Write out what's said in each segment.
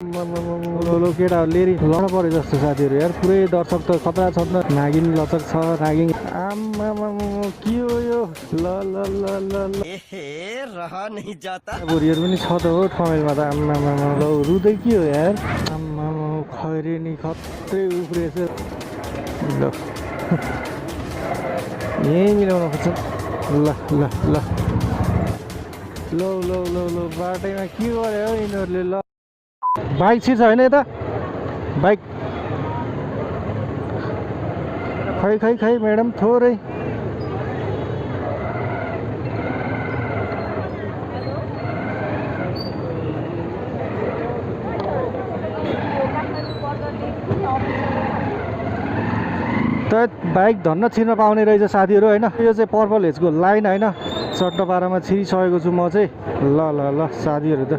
लो केटाहरूले लड पऱ्यो जस्तो साथीहरू यार। पुरै दर्शक त खतरा छ त। नागिन लचक छ नागिन। आम्मामा के हो यो? ल ल ल ल ल रहा नहीं जाता। बुढीहरू पनि छ त हो ठमेलमा त। आम्मामा ल रुँदै के हो यार? आम्मामा खैरेनी खत्रै उफ्रेछ। ल यहीँ मिलाउन खोज्छ। ल ल ल लौ लौ लौ लौ बाटैमा के गरे हो यिनीहरूले? ल बाइक छिर्छ होइन यता बाइक? खै खै खै म्याडम थोरै। त बाइक धन्न छिर्न पाउने रहेछ साथीहरू होइन। यो चाहिँ पर्पल हेजको लाइन होइन, चट्टपारामा छिरिसकेको छु म चाहिँ। ल ल ल साथीहरू त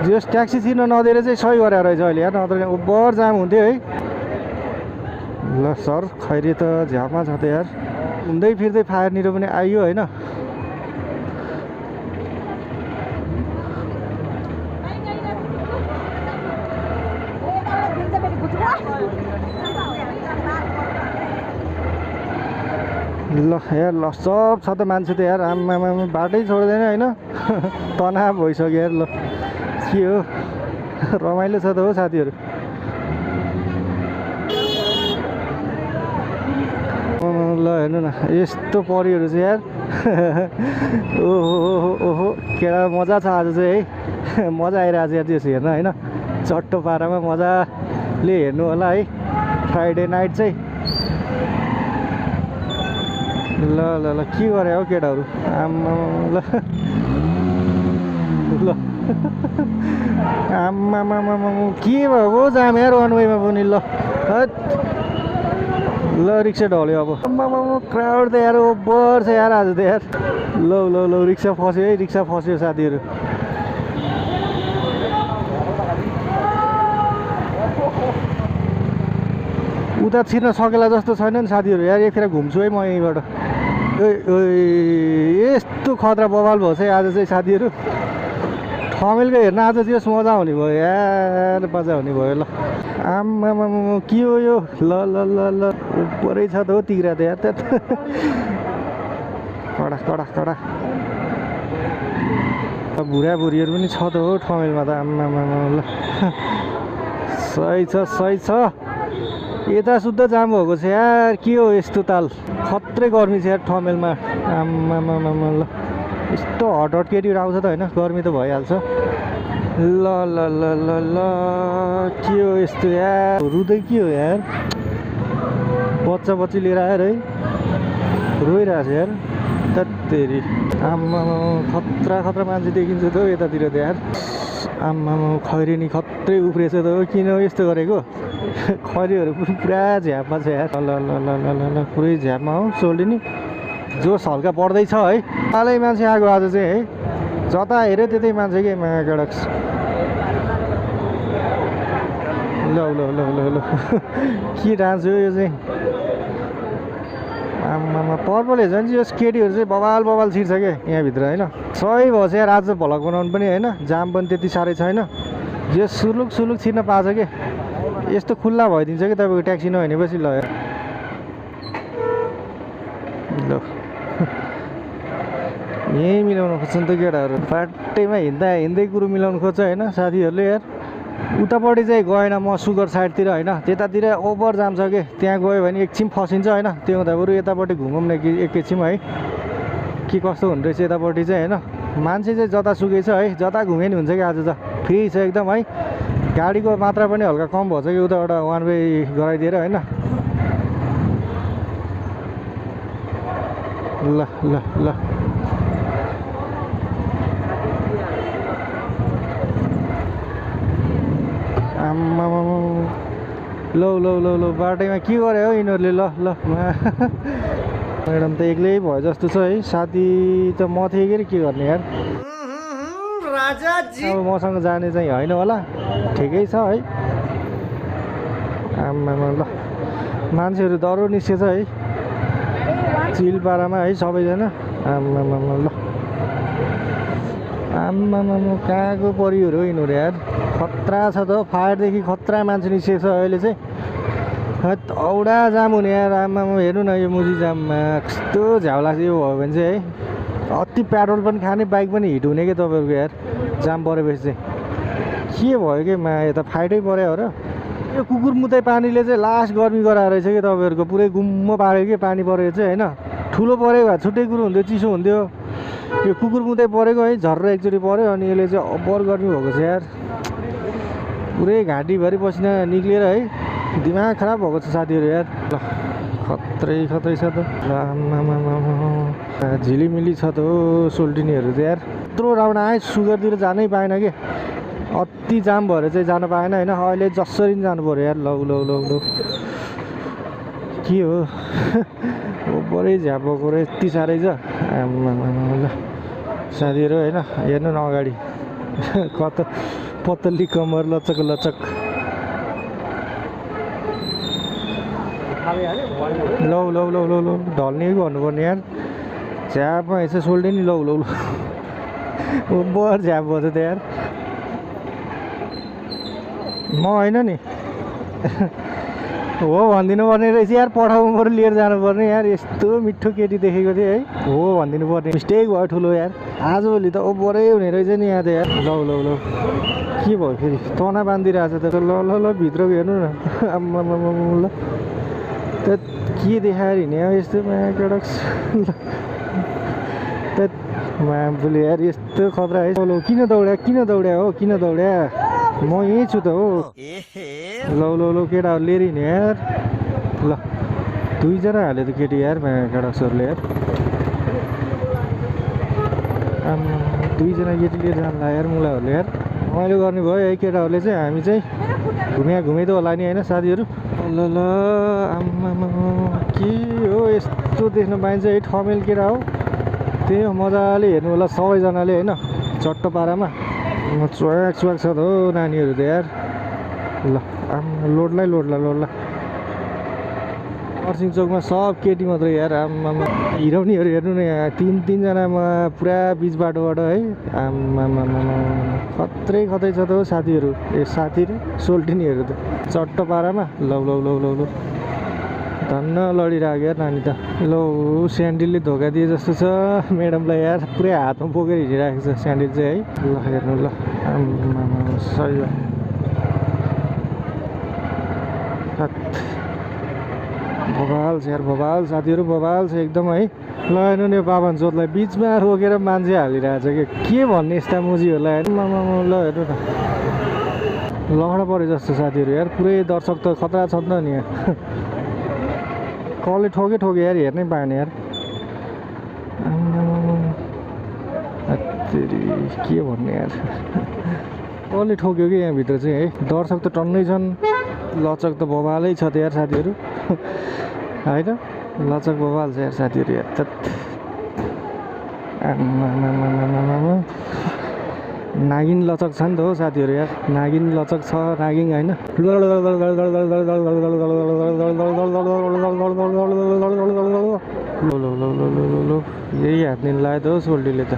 जस ट्याक्सी छिर्न नदिएर चाहिँ सही गरेर रहेछ अहिले यार, नत्र ओभर जाम हुन्थ्यो है। ल सर खैरे त झ्यापमा छ त यार। हुँदै फिर्दै फायरनिर पनि आइयो होइन। ल यार ल सब छ त मान्छे त यार। आम्मामा बाटै छोड्दैन होइन। तनाव भइसक्यो यार। ल के हो रमाइलो छ त हो साथीहरू। ल हेर्नु न यस्तो परिहरू चाहिँ यार। ओहो ओहो केटा मजा छ आज चाहिँ है। मजा आइरहेको छ यार त्यसो हेर्न होइन। चट्टो पारामा मजाले हेर्नु होला है फ्राइडे नाइट चाहिँ। ल ल ल के गरे हो केटाहरू? आम्मा ल ल आम्मामा के भयो जाम यार वान वेमा पनि। ल ल रिक्सा ढल्यो अब। आम्मामा क्राउड त यार ओभर छ यार आज त यार। लौ लौ लौ रिक्सा फस्यो है, रिक्सा फस्यो साथीहरू। उता छिर्न सकेला जस्तो छैन नि साथीहरू यार। एकखेर घुम्छु है म यहीँबाट। यस्तो खतरा बवाल भयो चाहिँ आज चाहिँ साथीहरू। ठमेलको हेर्न आज चाहिँ मजा आउने भयो यार, मजा आउने भयो। ल आम्मामा के हो यो? ल ल ल ल उपरै छ त हो तिग्रा त यार। त्यहाँ कडा कडा कडा बुढाबुढीहरू पनि छ त हो ठमेलमा त। आम्मामा ल सही छ सही छ। यता शुद्ध जाम भएको छ यार। के हो यस्तो ताल? खत्रै गर्मी छ यार ठमेलमा। आम्मामा ल यस्तो हट हट केटीहरू आउँछ त होइन, गर्मी त भइहाल्छ। ल ल ल ल ल के हो यस्तो यार? रुँदै के हो यार? बच्चा बच्ची लिएर आएर है रोइरहेछ यार। तत्तेरी आम्मामा खतरा खतरा मान्छे देखिन्छ त हौ यतातिर त यार। आम्मामा खैरेनी खत्रै उफ्रेछ त हो। किन यस्तो गरेको? खैरीहरू पनि पुरा झ्यापमा छ यार। ल ल ल ल ल पुरै झ्यापमा हो सोल्डिनी। जोस हल्का बढ्दैछ है। हालै मान्छे आएको आज चाहिँ है। जता हेऱ्यो त्यतै मान्छे के मागडक्स। ल ल ल ल ल के डान्स हो यो चाहिँ? आम्मामा पर्पल हेर्छ भने चाहिँ यो केटीहरू चाहिँ बवाल बवाल छिर्छ क्या यहाँभित्र होइन। सही भयो चाहिँ यार आज भ्लग बनाउनु पनि होइन। जाम पनि त्यति साह्रै छैन। यो सुलुक सुलुक छिर्न पाछ कि यस्तो खुल्ला भइदिन्छ कि तपाईँको ट्याक्सी नहिँडेपछि। ल यार ल यहीँ मिलाउनु खोज्छ नि त केटाहरू। बाटैमा हिँड्दा हिँड्दै कुरो मिलाउनु खोज्छ होइन साथीहरूले यार। उतापट्टि चाहिँ गएन म सुगर साइडतिर होइन, त्यतातिर ओभर जाम छ कि। त्यहाँ गयो भने एकछिन फसिन्छ होइन। त्यो हुँदा बरु यतापट्टि घुमौँ न कि एकैछिन है। के कस्तो हुँदो रहेछ यतापट्टि चाहिँ होइन। मान्छे चाहिँ जतासुकै छ है, जता घुमे नि हुन्छ कि आज त। फ्री छ एकदम है। गाडीको मात्रा पनि हल्का कम भएछ कि उताबाट वान वे गराइदिएर होइन। ल ल ल आम्मामा लौ लौ लौ लौ बाटैमा के गरे हो यिनीहरूले? ल ल म्याडम त एक्लै भयो जस्तो छ है। साथी त म थिएँ कि के गर्ने यार। राजा जी अब मसँग जाने चाहिँ होइन होला। ठिकै छ है। आम्मामा ल मान्छेहरू डह्रो निस्केछ है चिलपारामा है सबैजना। आम्मामा ल आम्मामा कहाँको परिहरू हो यिनीहरू यार खतरा छ त फायरदेखि खतरा मान्छे निस्केको छ अहिले चाहिँ हैट औडा जाम हुने यार आम्मामा हेर्नु न यो मुजी जाममा कस्तो झ्याउ लाग्छ यो भयो भने चाहिँ है अति पेट्रोल पनि खाने बाइक पनि हिट हुने क्या तपाईँहरूको यार जाम परेपछि चाहिँ के भयो कि मा यता फाइटै पऱ्यो हो र यो कुकुर मुताइ पानीले चाहिँ लास्ट गर्मी गराएर रहेछ कि तपाईँहरूको पुरै गुम्म पाऱ्यो कि पानी परेको चाहिँ होइन ठुलो परेको भए छुट्टै कुरो हुन्थ्यो चिसो हुन्थ्यो यो कुकुर मुताइ परेको है झर्र एकचोटि पऱ्यो अनि यसले चाहिँ अब्बर गर्मी भएको छ यार पुरै घाँटीभरि पसिना निक्लिएर है दिमाग खराब भएको छ साथीहरू यार ल खत्रै खत्रै छ त आम्मामा झिलिमिली छ त हो सोल्टिनीहरू चाहिँ यार यत्रो राउन्ड आएँ सुगरतिर जानै पाएन कि अति जाम भएर चाहिँ जान पाएन होइन अहिले जसरी जानु पऱ्यो यार लौ लौ लौ लौ के हो ओभरै झ्यापको र यति साह्रै छ आम्मामा ल साथीहरू होइन हेर्नु न अगाडि कता पतली कमर लचक लचक लौ लौ लौ लौ लौ ढल्ने भन्नुपर्ने यार झ्यापमा यसो सोल्टे नि लौ लौ लौ ओभर झ्याप भयो त यार म होइन नि हो भनिदिनु पर्ने रहेछ यार पठाउनु पऱ्यो लिएर जानुपर्ने यार यस्तो मिठो केटी देखेको थिएँ है हो भनिदिनु पर्ने मिस्टेक भयो ठुलो यार आजभोलि त ओभरै हुने रहेछ नि यहाँ त यार लौ लौ लौ के भयो फेरि तना बाँधिरहेको छ त ल ल ल भित्रको हेर्नु न आम्मामा ल त के देखाएर हिँड्ने अब यस्तो माकडक्स त माफुले यार यस्तो खतरा है लौ किन दौड्या हो किन दौड्या म यहीँ छु त हो लौ लौ लौ केटाहरू लिएर हिँड्ने यार ल दुईजना हाल्यो त केटी यार माकडक्सहरूले यार आम्मा दुईजना केटी लिएर जान्ला यार मुलाहरूले यार रमाइलो गर्ने भयो है केटाहरूले चाहिँ हामी चाहिँ घुमै त होला नि होइन साथीहरू ल ल आम्मामा के हो यस्तो देख्न पाइन्छ है ठमेल केटा हो त्यही हो मजाले हेर्नु होला सबैजनाले होइन चट्ट पारामा च्वाक च्वाक छ त हो नानीहरू त यार ल आम्मा लोडलाई नर्सिङ चौकमा सब केटी मात्रै यार आम्मामा हिरोनीहरू हेर्नु न यहाँ तिनजनामा पुरा बिच बाटोबाट है आम्मामा खत्रै खतै छ त हो साथीहरू ए साथी रे सोल्टिनीहरू त चट्ट पारामा लौ लौ लौ लौ लौ धन्न लडिरहेको यार नानी त लौ स्यान्डलले धोका दिए जस्तो छ म्याडमलाई यार पुरै हातमा बोकेर हिँडिरहेको छ स्यान्डल चाहिँ है ल हेर्नु ल आम्मामा सही हो बबाल छ यार बबाल साथीहरू बबाल छ एकदम है ल हेर्नु नि बाबन जोतलाई बिचमा रोकेर मान्छे हालिरहेको छ के भन्ने यस्ता मुजीहरूलाई हेर्नु ल हेर्नु न लहडा पऱ्यो जस्तो साथीहरू यार पुरै दर्शक त खतरा छ नि यहाँ कसले ठोके यार हेर्नै पाएन यार के भन्ने यार कसले ठोक्यो कि यहाँभित्र चाहिँ है दर्शक त टन्नै छन् लचक त बबालै छ त यार साथीहरू होइन लचक बबाल छ यार साथीहरू यार त नागिन लचक छ नि त हो साथीहरू यार नागिन लचक छ नागिन होइन यही हात्ने लाग्यो त हो सोल्टीले त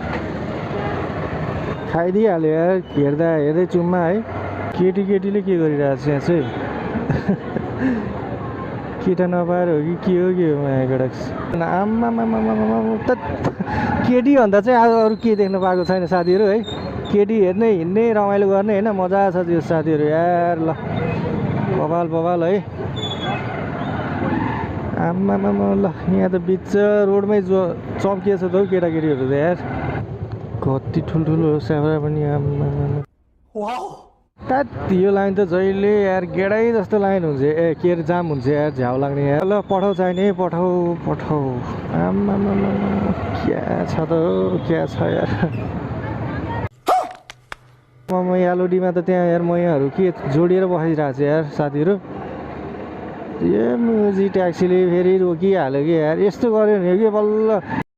खाइदिइहाल्यो यार हेर्दै चुम्मा है केटीले के गरिरहेको छ यहाँ चाहिँ केटा नपाएर हो कि के हो मायाकडक्स आम्मामा त केटी भन्दा चाहिँ आज अरू के देख्न पाएको छैन साथीहरू है केटी हेर्ने हिँड्ने रमाइलो गर्ने होइन मजा छ त्यो साथीहरू यार ल बबाल है आम्मामा ल यहाँ त बिच रोडमै चम्किएछ त हौ केटाकेटीहरू त यार कति ठुल्ठुलो स्याब्रा पनि आम्मामा यो लाइन त जहिले यार गेडै जस्तो लाइन हुन्छ के अरे जाम हुन्छ यार झ्याउ लाग्ने यार ल पठाउ चाहिने पठाउ आम्मामा क्या छ त क्या छ यार म यालोडीमा त त्यहाँ यार मैयाहरू के जोडिएर बसिरहेको छ यार साथीहरू ए मुजी ट्याक्सीले फेरि रोकिहाल्यो कि यार यस्तो गर्यो भने कि बल्ल